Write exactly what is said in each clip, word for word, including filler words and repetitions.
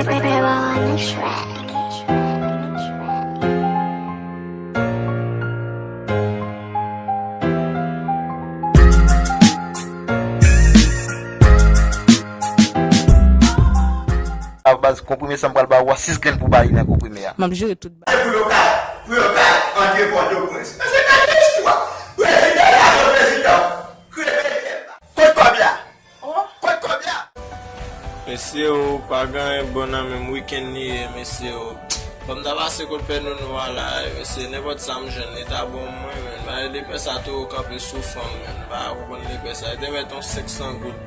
Pray, pray while on the track. A baz, konprime sa m pral ba ou a, sis grenn pou ba li nan konprime a. M ap jere tout bagay. Pou yo ka, pou yo ka antre Pòtoprens. Men se gade istwa. Prezidan la, prezidan. Kreve. Kot kòb la? Kot kòb la? Mesye, ou pa gen anyen bon nan menm, wikenn li ye, mesye, o. Fò m ta pase kot pè Nounou a la, mesye, nenpòt sa m jwenn, li ta bon mwen, men. Bagay lepè sa toujou kanpe sou fanm, men. M pa konprann lepè sa. Li te mèt yon senk san goud.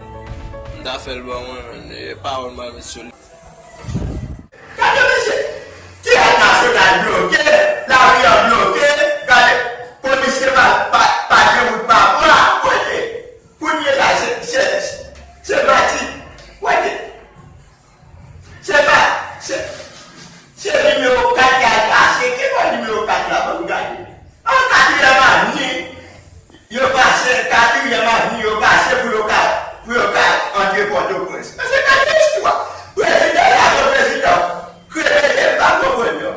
M ta fè l ban mwen, men. E pawòl m pral met sou li. Gade mesye, ti èd nasyonal bloke, lari an bloke, gade, polisye pa, pa, pa gen wout pa pran, kote? Kounye la, se, se, se mati, kote? Se pa, se, se nimewo kat k al pase, ki bò nimewo kat la, ban m gade? An katriyèm avni, yo pase, katriyèm avni, yo pase pou yo ka, pou yo ka antre Pòtoprens. Men se gade istwa. Prezidan la, se prezidan. Kreve je m pa konprann yo.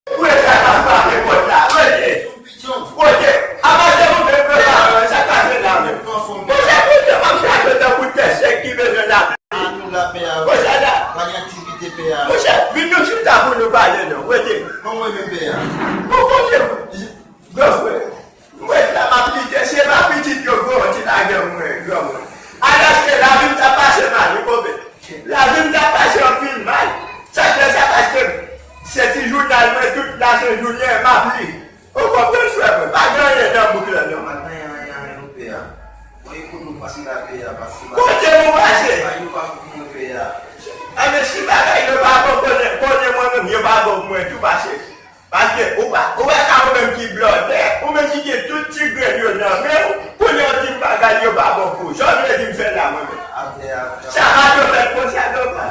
Kote sa k ap frape pòt la? Kote? Kote? Apa se ou menm k ap frape? Sa k pase la menm? Monchè, kote m ap chache tankou tè sèk ki bezwen lapli? Monchè, la. Monchè, vin nou chita pou nou pale non. Kote? Ou kote mwen? Granfrè. M ret la m ap lite, se pa pitit yo gwo ti lagè mwen, granmwen. Alòske lavi m t ap pase mal, wi konpè. Lavi m t ap pase anpil mal. Sa k fè sa? Paske se ti jounal mwen tout lasent jounen m ap li. Ou konprann frè mwen? Pa gen anyen nan bouk lan non. Pa gen anyen, anyen, anyen, non, pè a. Mwen ekout ou pase la, pè a, pase la. Kote nou pase? Bagay yo pa bon pou mwen, pè a. Anben si bagay yo pa bon, konnen, konnen mwen menm, yo pa bon pou mwen tou pase. Paske ou pa, ou pa ka ou menm ki blòdè, ou menm ki gen tout ti grenn yo nan men w, kounye a w di m bagay yo pa bon pou ou. Sa w vle di m fè la mwen menm? Sa pa dwe fèt konsa non pa.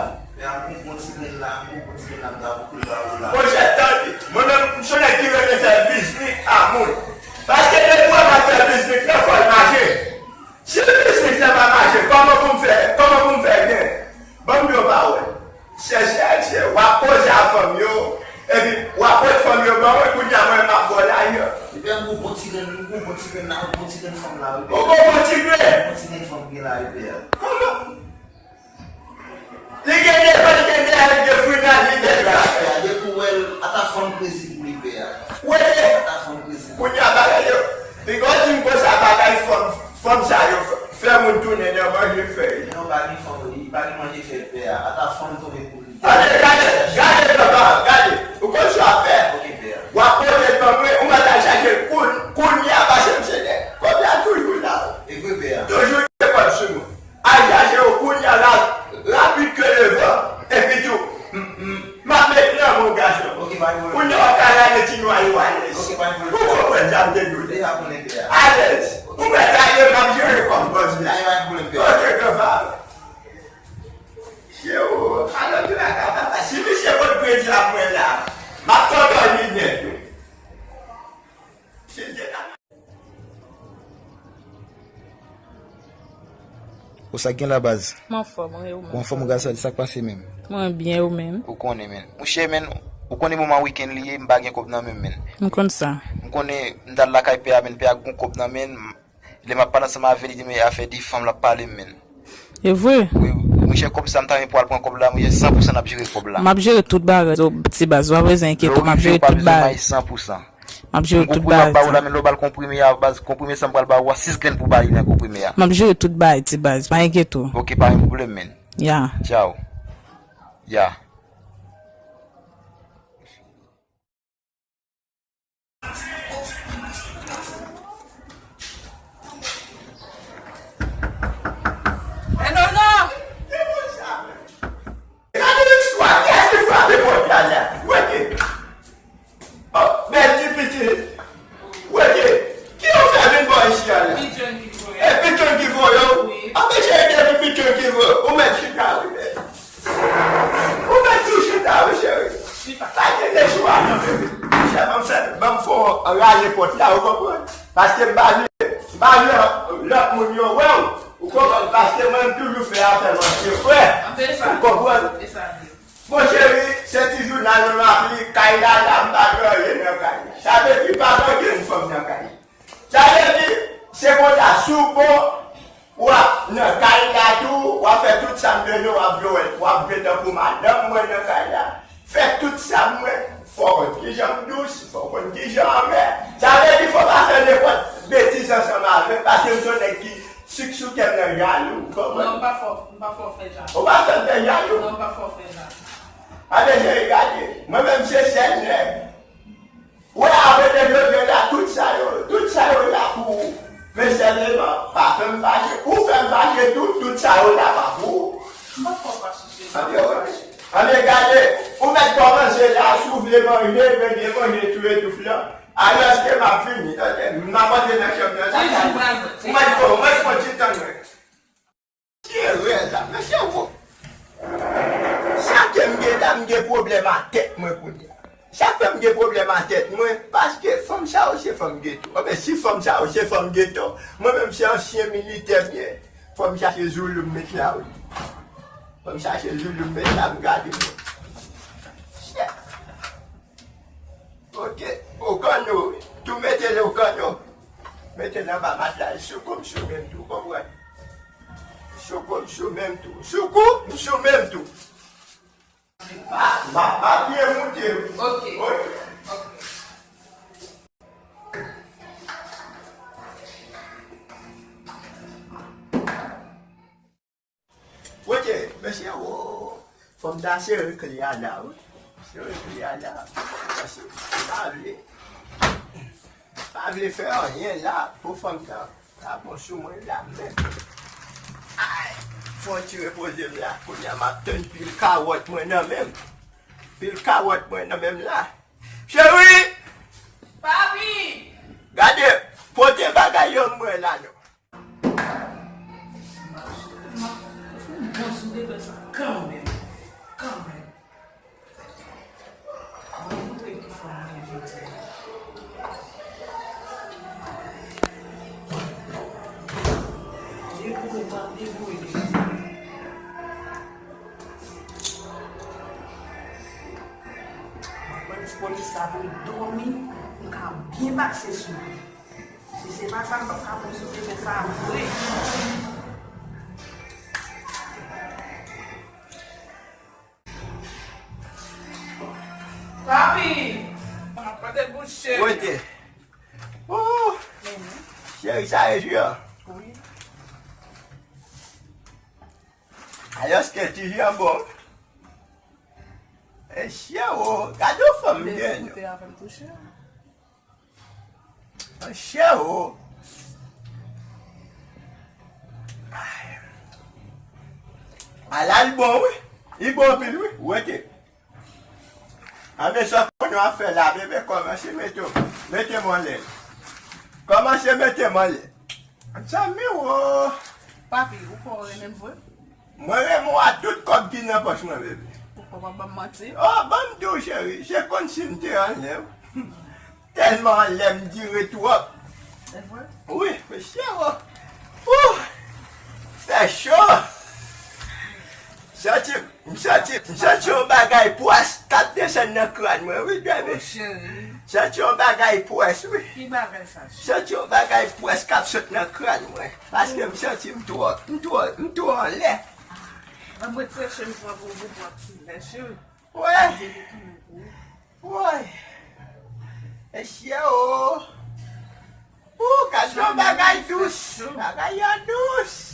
Monchè tande, mwen menm m se yon nèg ki renmen fè biznis a moun. Paske depi w wè m ap fè biznis lan fò l mache. Si biznis lan pa mache, kòman pou m fè, kòman pou m fè gen? Ban m di w yon pawòl. Chèchè, chèchè, w ap koze a fanm yo, epi w ap pot fanm yo ban mwen, kounye a mwen m ap ba w lajan. Epi m gwo bon ti grenn, m gwo bon ti grenn la, m gwo bon ti grenn fanm la, wi. Ou gwo bon ti grenn? Bon ti grenn fanm gen la, wi, pè a. Kòman? Li gen devan, li gen dèyè, li gen fri nan li, li gen dèyè. Pè a, depi w wè l, ata fanm krezi pou li, pè a. Wè, ata fanm krezi. Kounye a bagay yo, piga w di m konsa bagay fanm, fanm sa yo fè moun tounen nan manje fèy. Men w pa gen fanm, wi, pa gen manje fèy, pè a. Ata fanm tonbe pou li. Gade, gade, gade, papa, gade. Ou konn sa w ap fè? Ok, pè a. W ap poze l ban mwen, ou mèt al chache l koun, kounye a, pase m se nèg. Kounye a toujou la. E vre, pè a. Toujou gen kòb sou mwen. Al chache yo kounye a la, rapid ke le van, epi tou, m, m, m ap met nan men w gason. Ok, pa gen pwoblèm. Kounye a w ka lage ti nwa yo alèz. Ok, pa gen pwoblèm. Ou konprann sa m te di w? Deja konnen, pè a. Alèz. Ou mèt ale, m ap jere kòb bòz la. Deja pa gen pwoblèm, pè a. Ok, granpa. Yo, alò, traka papa, si misye pot kredi a mwen la, m ap kòdone nèt wi. Si l te ka. Ou sa k gen la baz? M anfòm, wi, ou menm? Ou anfòm ou gras, sa k pase menm? Mwen byen, ou menm? Ou konnen menm. Mouche menm, ou konnen moman wikenn li ye, m pa gen kòb nan menm menm. M konn sa. M konnen m t al lakay pè a menm, pè a gon kòb nan menm. Lè m ap pale ansanm avè li, li di men afè de fanm l ap pale m menm. E vre? Wi, monchè, kòb sa m ta renmen pou al pran kòb la, monchè, san pou san n ap jere kòb la. M ap jere tout bagay, ti baz, ou pa bezwen enkyete, m ap jere tout bagay. Lè w rive, ou pa bezwen bay san pou san. M ap jere tout bagay. M ap ba ou la, men lè w ba l konprime a, baz, konprime sa m pral ba ou a, sis grenn pou ba li nan konprime a. M ap jere tout bagay, ti baz, pa enkyete w. Ok, pa gen pwoblèm, menn. Ya. Tchaw. Ya. Gade istwa, kiyès ki frape pòt la la? Wete. Oh, bèl ti pitit. Wete. Ki yo fè vin bò isi a la? E Piton ki voye w? Anpeche depi Piton ki voye w. Ou mèt chita wi, bèl. Ou Rale pòt la, ou konprann? Paske m pa vle, m pa vle lòt moun yo wè w. Ou konprann? Paske mwen, m toujou fè afè m an sekrè. Ou konprann? Mon cheri, se ti jounal mwen m ap li, kay la la, m pa gen anyen nan kay la. Sa vle di pa gen ankenn fanm nan kay la. Sa vle di, se konsa, si w bon, w ap nan kay la tou, w ap fè tout sa m bezwen, w ap jwe, w ap jwe tankou madanm mwen nan kay la. Fè tout sa mwen, fò w konn kijan m dous, fò w konn kijan m anmè. Sa vle di, fò w pa fè nenpòt betiz ansanm avè m, paske m se yon nèg ki sik sou kè m nan jalou, ou konprann? Non, m pa fè w, m pa fè w fè jalou. Ou pa fè m fè jalou? Non, m pa fè w fè jalou. Anben, cheri, gade, mwen menm se sèl nèg. Ou la, apre de jodi la, tout sa yo, tout sa yo la pou ou. Men sèlman, pa fè m fache. Ou fè m fache tou, tout sa yo la pa pou ou. M pa fè w fache, cheri. Anben, ok. Anben, gade, ou mèt kòmanse la, si w vle manje, men byen manje, touye touf lan. Alòske m ap vini, tande, m ap antre nan chanm nan, sa ka. Ou mèt fè, ou mèt fè yon ti tann mwen. Ki erè sa, mesye, wo. Sa ke m gen la, m gen pwoblèm a tèt mwen kounye a. Sa fè m gen pwoblèm a tèt mwen, paske fanm sa yo se fanm geto. Anben, si fanm sa yo se fanm geto, mwen menm se ansyen militè m ye. Fò m chache zoulou m met la, wi. Fò m chache zoulou m met la, m gade, bon. Shit. Ok, o kanno, wi. Tou mete l o kanno. Mete l anba matla, sou kou m sou men m tou, konprann? Sou kou m sou men m tou. Sou kou m sou men m tou. Ah, m ap, m ap byen moute, wi. Ok. Ok. Ok. Kote, mesye, o, fò m ta sere kle a la, wi. Sere kle a la. Paske m pa vle, pa vle fè anyen la pou fanm nan ta bon sou mwen la menm. Ay, fò m ti repoze m la. Kounye a m ap tann pil kawòt mwen nan men m. Pil kawòt mwen nan men m la. Cheri! Papi! Gade, pote bagay yo mwen la non. Bon, si w te fè sa kanmenm, kanmenm. Mwen montre ki fanm mwen ye jodi a. Debouye, pa debouye jodi a. Mwen pran ti polis la pou l dòmi, pou l ka byen pase sou li. Si se pa sa, m p ap ka pran sou li, men sa vre. Papi! Mwen ap pote bouch cheri. Kote? Oh! Cheri, sa e ji an? Wi. Alòske ti ji an bon. E cheri, gade yon fanm gen. Goute avè m tou cheri. Chè o. Ala l bon wi. Li bon anpil wi. Wete. Anben sa w konnen w ap fè la, bebe, kòmanse mete w. Mete m anlè. Kòmanse mete m anlè. Zanmi w o. Papi, ou kwè w renmen m vre? Mwen renmen w a tout kòb ki nan pòch mwen, bebe. Ou kwè w ap ban m manti? Oh, ban m di w, cheri, se kòmsi m te anlè w. Tèlman anlè m dire twòp. Se vre? Wi, mesye, oh. Ouh! Fè cho! Santi, m santi, m santi yon bagay pwès k ap desann nan kràn mwen, wi, bebe. Oh, cheri. Santi yon bagay pwès, wi. Ki bagay sa, cheri? Santi yon bagay pwès k ap sot nan kràn mwen. Paske m santi m twò, m twò, m twò anlè. Ban m retire chemiz mwen pou ou, pou w pran ti lè, cheri. Wè. Woy! Mesye o! Ou gad yon bagay dous! Bagay yo dous!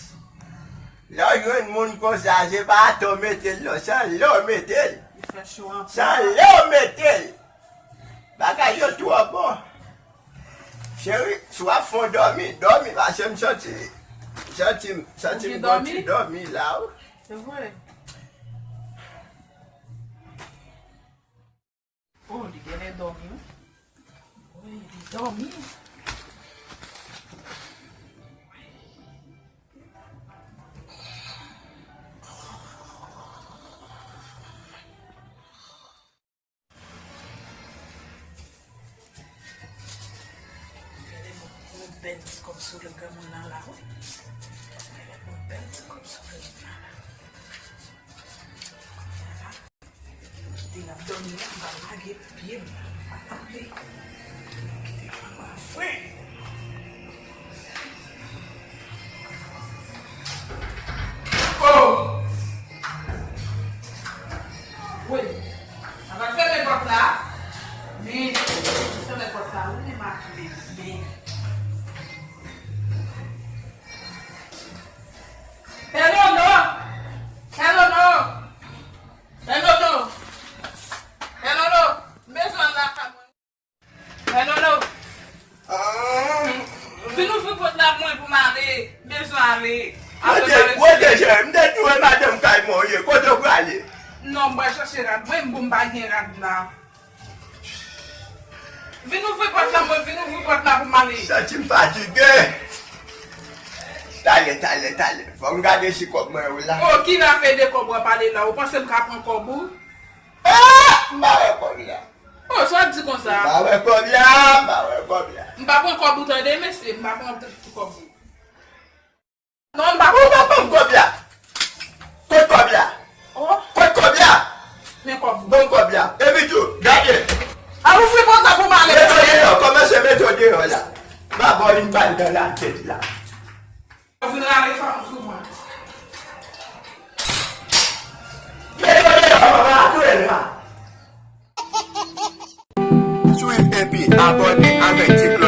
Lè w jwenn moun konsa, se pa atò w mete l non, se anlè w mete l. Se anlè w mete l. Bagay yo twò bon. Cheri, si w ap fè w dòmi, dòmi, paske m santi, santi, santi m gon ti dòmi la, wi. Se vre. Oh, li genlè dòmi, wi. Wi, li dòmi. Bèl ti kòb souri granmoun nan la, wi. Bèl ti kòb souri nan la. Kite l ap dòmi la, m pa lage pye m, m pa lage. Kite l pa fre. Oh! Wi. Sa va fèmen pòt la. Men, fèmen pòt la, wi, men m ap men, men. Hello, no. Hello, no. Hello, no. Hello, no. M bezwen al lakay mwen. Hello, no. Vin ouvri pòt la pou mwen pou m ale. M bezwen ale. Apre m ale. Wote, cheri, m te di w e madanm kay mwen w ye. Kote w prale? Non, m pral chache rad mwen, m bon, m pa gen rad la. Vin ouvri pòt la, mwen, vin ouvri pòt la pou m ale. Santi m fatige. Talè, talè, talè. Fò m gade si kòb mwen yo la. Oh, ki afè de kòb w ap pale la? Ou panse m ka pran kòb ou? Ah! M pa wè kòb la. Oh, sa w ap di konsa? M pa wè kòb la, m pa wè kòb la. M pa pran kòb ou tande, mesye, m pa pran kòb ou. Non, m pa pran kòb ou. Ban m kòb la. Kot kòb la? Oh. Kot kòb la? Men kòb ou. Ban m kòb la. Epi tou, gade. A ouvri pòt la pou m ale. Mete w deyò, kòmanse mete w deyò la. M pa ba w yon bal nan latèt la. Ou vin rale fanm sou mwen. Mete w deyò, mama, tou el la. Swiv epi abòne avèk Ti Klo.